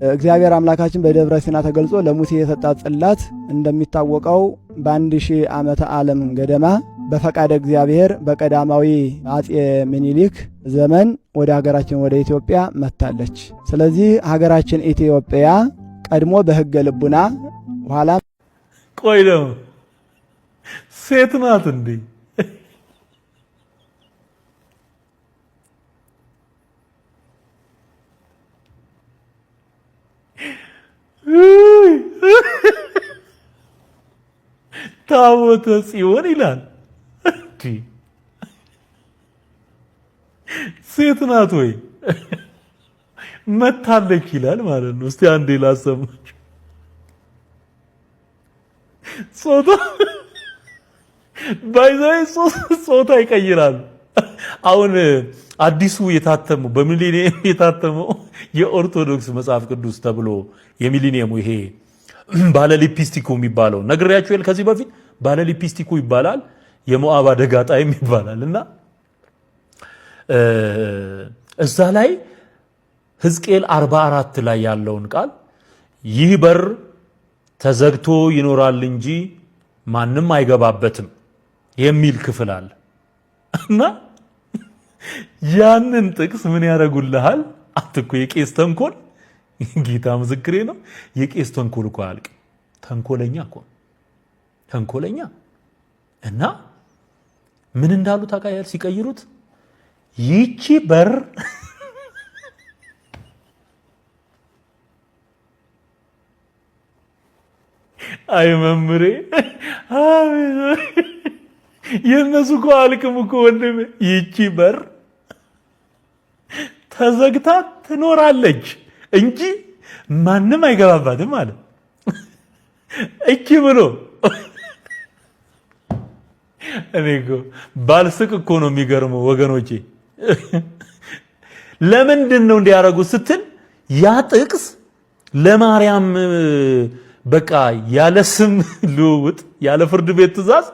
እግዚአብሔር አምላካችን በደብረ ሲና ተገልጾ ለሙሴ የሰጣት ጽላት እንደሚታወቀው በ1000 ዓመተ ዓለም ገደማ በፈቃደ እግዚአብሔር በቀዳማዊ አጼ ምኒልክ ዘመን ወደ ሀገራችን ወደ ኢትዮጵያ መጥታለች። ስለዚህ ሀገራችን ኢትዮጵያ ቀድሞ በሕገ ልቡና ኋላ ቆይ ደግሞ ሴት ናት እንዴ? ታቦተ ጽዮን ይላል። ሴት ናት ወይ? መታለች ይላል ማለት ነው። እስቲ አንዴ ላሰማችሁ። ጾታ ባይዛይ ጾታ ይቀይራሉ። አሁን አዲሱ የታተመው በሚሊኒየም የታተመው የኦርቶዶክስ መጽሐፍ ቅዱስ ተብሎ የሚሊኒየሙ ይሄ ባለ ሊፕስቲኩ የሚባለው ነግሬያችሁ የለ ከዚህ በፊት ባለ ሊፕስቲኩ ይባላል። የሞዓብ አደጋ ጣይም ይባላል። እና እዛ ላይ ሕዝቅኤል 44 ላይ ያለውን ቃል ይህ በር ተዘግቶ ይኖራል እንጂ ማንም አይገባበትም የሚል ክፍል አለ። እና ያንን ጥቅስ ምን ያደርጉልሃል? አንተ እኮ የቄስ ተንኮል፣ ጌታ ምስክሬ ነው። የቄስ ተንኮል እኮ አያልቅም። ተንኮለኛ እኮ ተንኮለኛ። እና ምን እንዳሉ ታውቃለህ? ሲቀይሩት ይቺ በር አይ መምሬ፣ የእነሱ እኮ አልቅም እኮ ወንድሜ። ይቺ በር ተዘግታ ትኖራለች እንጂ ማንም አይገባባትም አለ። እቺ ብሎ እኔ እኮ ባልስቅ እኮ ነው የሚገርመው ወገኖቼ። ለምንድን ነው እንዲያደርጉት ስትል ያ ጥቅስ ለማርያም በቃ ያለ ስም ልውውጥ ያለ ፍርድ ቤት ትእዛዝ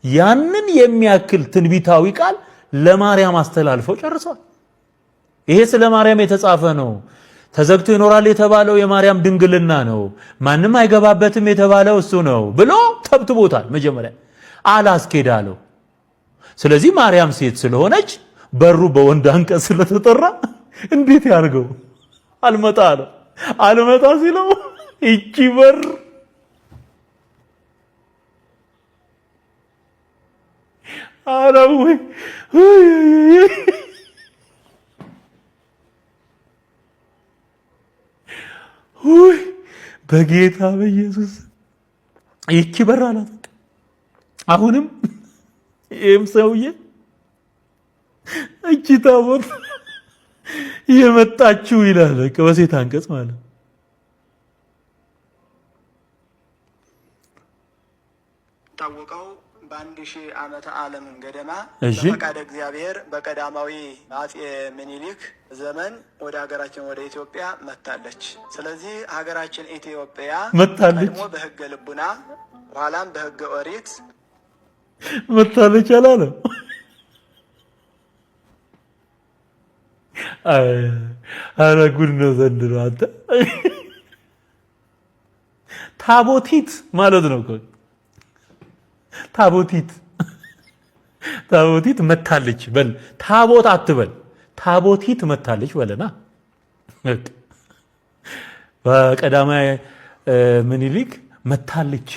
ያንን የሚያክል ትንቢታዊ ቃል ለማርያም አስተላልፈው ጨርሰዋል። ይሄ ስለ ማርያም የተጻፈ ነው። ተዘግቶ ይኖራል የተባለው የማርያም ድንግልና ነው። ማንም አይገባበትም የተባለው እሱ ነው ብሎ ተብትቦታል። መጀመሪያ አላስኬዳለው። ስለዚህ ማርያም ሴት ስለሆነች በሩ በወንድ አንቀጽ ስለተጠራ እንዴት ያርገው? አልመጣ አለው። አልመጣ ሲለው እቺ በር ኧረ ወይ ውይ በጌታ በኢየሱስ ይቺ በር አላት። አሁንም ይህም ሰውዬ እቺ ታቦት የመጣችው ይላል። በቃ በሴት አንቀጽ ማለት ታወቀው በ1000 ዓመተ ዓለም ገደማ በፈቃደ እግዚአብሔር በቀዳማዊ አጼ ምኒልክ ዘመን ወደ ሀገራችን ወደ ኢትዮጵያ መጥታለች። ስለዚህ ሀገራችን ኢትዮጵያ መጥታለች ቀድሞ በሕገ ልቡና ኋላም በሕገ ኦሪት መታለች አላለም። ኧረ ጉድ ነው ዘንድሮ። አንተ ታቦቲት ማለት ነው እኮ ታቦቲት ታቦቲት መታለች በል፣ ታቦት አትበል፣ ታቦቲት መታለች በለና። በቀዳማዊ ምኒልክ መታለች።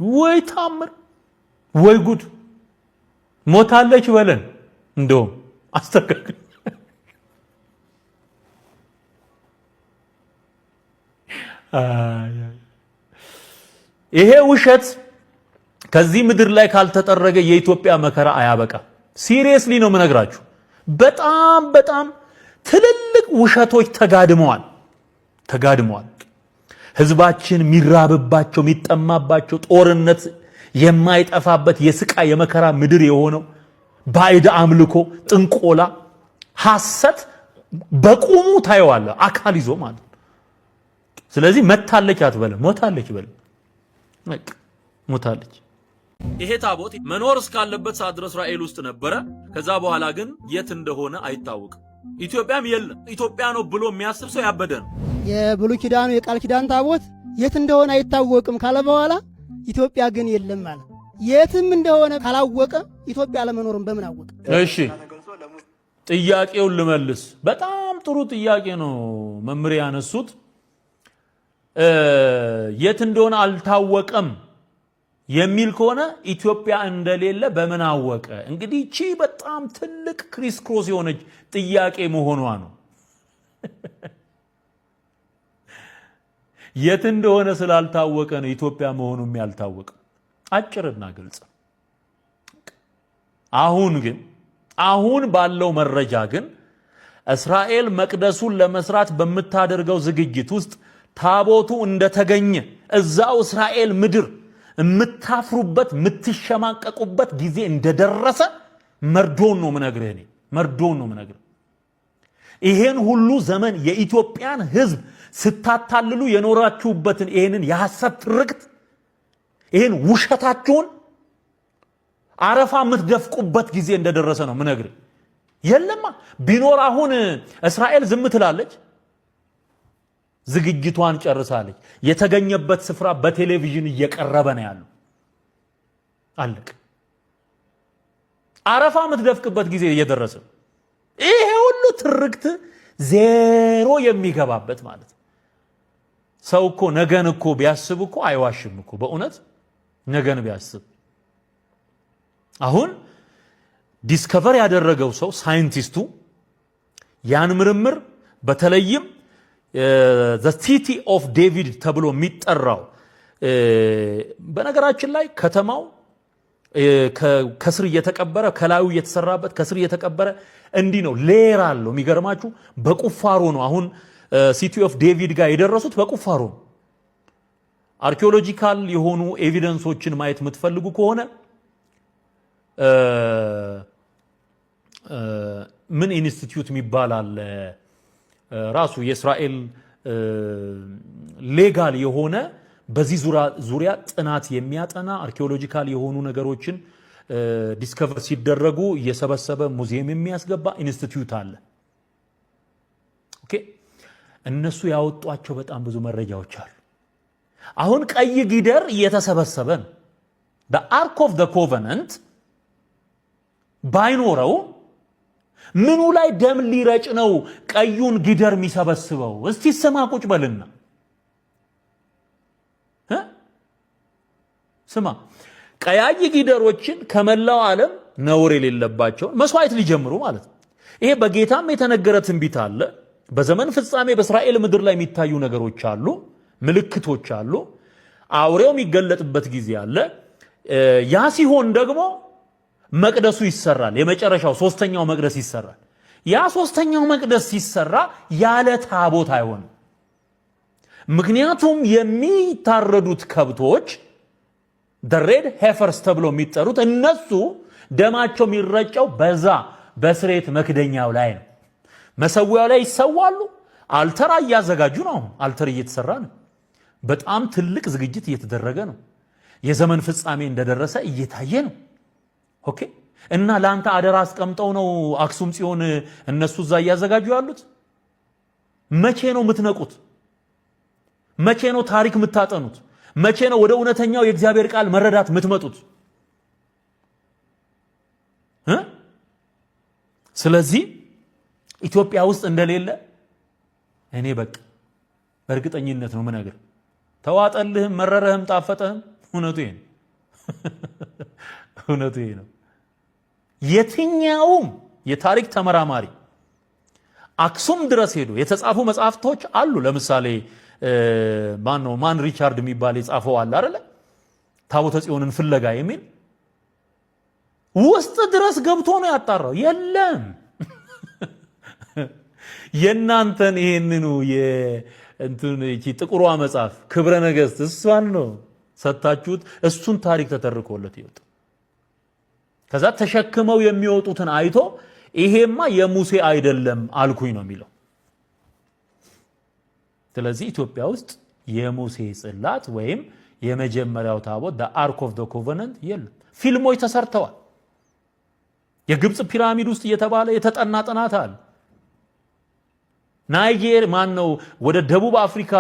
ወይ ታምር ወይ ጉድ! ሞታለች በለን። እንደውም አስተካክል። ይሄ ውሸት ከዚህ ምድር ላይ ካልተጠረገ የኢትዮጵያ መከራ አያበቃ። Seriously ነው የምነግራችሁ። በጣም በጣም ትልልቅ ውሸቶች ተጋድመዋል ተጋድመዋል። ህዝባችን የሚራብባቸው የሚጠማባቸው ጦርነት የማይጠፋበት የስቃይ የመከራ ምድር የሆነው ባዕድ አምልኮ፣ ጥንቆላ፣ ሐሰት በቁሙ ታየዋለ አካል ይዞ ማለት ነው። ስለዚህ መታለች አትበለ፣ ሞታለች በለ፣ ሞታለች። ይሄ ታቦት መኖር እስካለበት ሰዓት ድረስ እስራኤል ውስጥ ነበረ። ከዛ በኋላ ግን የት እንደሆነ አይታወቅም። ኢትዮጵያም የለም። ኢትዮጵያ ነው ብሎ የሚያስብ ሰው ያበደ ነው። የብሉይ ኪዳኑ የቃል ኪዳን ታቦት የት እንደሆነ አይታወቅም ካለ በኋላ ኢትዮጵያ ግን የለም ማለት፣ የትም እንደሆነ ካላወቀ ኢትዮጵያ አለመኖርም በምን አወቀ? እሺ፣ ጥያቄውን ልመልስ። በጣም ጥሩ ጥያቄ ነው መምህር ያነሱት። የት እንደሆነ አልታወቀም የሚል ከሆነ ኢትዮጵያ እንደሌለ በምን አወቀ? እንግዲህ ይቺ በጣም ትልቅ criss cross የሆነች ጥያቄ መሆኗ ነው። የት እንደሆነ ስላልታወቀ ነው ኢትዮጵያ መሆኑም ያልታወቀ። አጭርና ግልጽ። አሁን ግን አሁን ባለው መረጃ ግን እስራኤል መቅደሱን ለመስራት በምታደርገው ዝግጅት ውስጥ ታቦቱ እንደተገኘ እዛው እስራኤል ምድር የምታፍሩበት የምትሸማቀቁበት ጊዜ እንደደረሰ መርዶን ነው ምነግርህ። እኔ መርዶን ነው ምነግርህ። ይሄን ሁሉ ዘመን የኢትዮጵያን ሕዝብ ስታታልሉ የኖራችሁበትን ይሄንን የሐሰት ትርክት፣ ይሄን ውሸታችሁን አረፋ የምትደፍቁበት ጊዜ እንደደረሰ ነው ምነግርህ። የለማ ቢኖር አሁን እስራኤል ዝም ትላለች? ዝግጅቷን ጨርሳለች። የተገኘበት ስፍራ በቴሌቪዥን እየቀረበ ነው ያለው። አለቅ። አረፋ የምትደፍቅበት ጊዜ እየደረሰ፣ ይሄ ሁሉ ትርክት ዜሮ የሚገባበት ማለት ነው። ሰው እኮ ነገን እኮ ቢያስብ እኮ አይዋሽም እኮ፣ በእውነት ነገን ቢያስብ። አሁን discover ያደረገው ሰው ሳይንቲስቱ ያን ምርምር በተለይም the City of David ተብሎ የሚጠራው፣ በነገራችን ላይ ከተማው ከስር እየተቀበረ ከላዩ እየተሰራበት፣ ከስር እየተቀበረ እንዲህ ነው። Layer አለው። የሚገርማችሁ በቁፋሮ ነው። አሁን City of David ጋር የደረሱት በቁፋሮ ነው። Archaeological የሆኑ evidence ኦችን ማየት የምትፈልጉ ከሆነ ምን ኢንስቲትዩት የሚባል አለ፣ ራሱ የእስራኤል legal የሆነ በዚህ ዙሪያ ጥናት የሚያጠና፣ archaeological የሆኑ ነገሮችን discover ሲደረጉ እየሰበሰበ ሙዚየም የሚያስገባ ኢንስቲትዩት አለ። Okay፣ እነሱ ያወጧቸው በጣም ብዙ መረጃዎች አሉ። አሁን ቀይ ጊደር እየተሰበሰበ ነው። Ark of the Covenant ባይኖረው ምኑ ላይ ደም ሊረጭ ነው ቀዩን ጊደር የሚሰበስበው? እስቲ ስማ፣ ቁጭ በልና ስማ። ቀያይ ጊደሮችን ከመላው ዓለም ነውር የሌለባቸውን መስዋዕት ሊጀምሩ ማለት ነው። ይሄ በጌታም የተነገረ ትንቢት አለ። በዘመን ፍጻሜ በእስራኤል ምድር ላይ የሚታዩ ነገሮች አሉ፣ ምልክቶች አሉ። አውሬው የሚገለጥበት ጊዜ አለ። ያ ሲሆን ደግሞ መቅደሱ ይሰራል። የመጨረሻው ሶስተኛው መቅደስ ይሰራል። ያ ሶስተኛው መቅደስ ሲሰራ ያለ ታቦት አይሆንም። ምክንያቱም የሚታረዱት ከብቶች red heifers ተብሎ የሚጠሩት እነሱ ደማቸው የሚረጨው በዛ በስርየት መክደኛው ላይ ነው። መሰዊያው ላይ ይሰዋሉ። Altar እያዘጋጁ ነው። አሁን altar እየተሰራ ነው። በጣም ትልቅ ዝግጅት እየተደረገ ነው። የዘመን ፍጻሜ እንደደረሰ እየታየ ነው። Okay፣ እና ለአንተ አደራ አስቀምጠው ነው አክሱም ጽዮን እነሱ እዛ እያዘጋጁ ያሉት። መቼ ነው የምትነቁት? መቼ ነው ታሪክ የምታጠኑት? መቼ ነው ወደ እውነተኛው የእግዚአብሔር ቃል መረዳት የምትመጡት? እ? ስለዚህ ኢትዮጵያ ውስጥ እንደሌለ እኔ በቃ በእርግጠኝነት ነው ምነግር። ተዋጠልህም፣ መረረህም፣ ጣፈጠህም እውነቱ ይሄ ነው። እውነቱ ይሄ ነው። የትኛውም የታሪክ ተመራማሪ አክሱም ድረስ ሄዶ የተጻፉ መጽሐፍቶች አሉ። ለምሳሌ ማን ነው ማን ሪቻርድ የሚባል የጻፈው አለ አይደለ? ታቦተ ጽዮንን ፍለጋ የሚል ውስጥ ድረስ ገብቶ ነው ያጣራው። የለም፣ የእናንተን ይሄንኑ የእንትን እቺ ጥቁሯ መጽሐፍ ክብረ ነገሥት እሷን ነው ሰጥታችሁት እሱን ታሪክ ተተርኮለት ይወጣ። ከዛ ተሸክመው የሚወጡትን አይቶ ይሄማ የሙሴ አይደለም አልኩኝ ነው የሚለው። ስለዚህ ኢትዮጵያ ውስጥ የሙሴ ጽላት ወይም የመጀመሪያው ታቦት Ark of the Covenant የለም። ፊልሞች ተሰርተዋል። የግብፅ ፒራሚድ ውስጥ እየተባለ የተጠና ጥናት አለ። ናይጄር ማን ነው ወደ ደቡብ አፍሪካ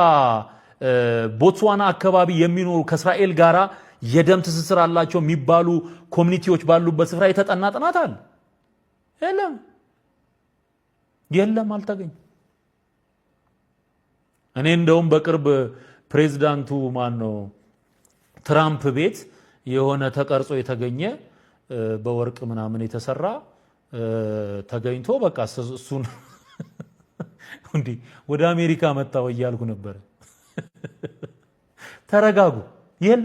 ቦትስዋና አካባቢ የሚኖሩ ከእስራኤል ጋር የደም ትስስር አላቸው የሚባሉ community ዎች ባሉበት ስፍራ የተጠና ጥናት አለ? የለም፣ የለም፣ አልተገኘም። እኔ እንደውም በቅርብ ፕሬዚዳንቱ ማን ነው ትራምፕ ቤት የሆነ ተቀርጾ የተገኘ በወርቅ ምናምን የተሰራ ተገኝቶ በቃ እሱን እንዲህ ወደ አሜሪካ መጣው እያልኩ ነበር። ተረጋጉ። የለም።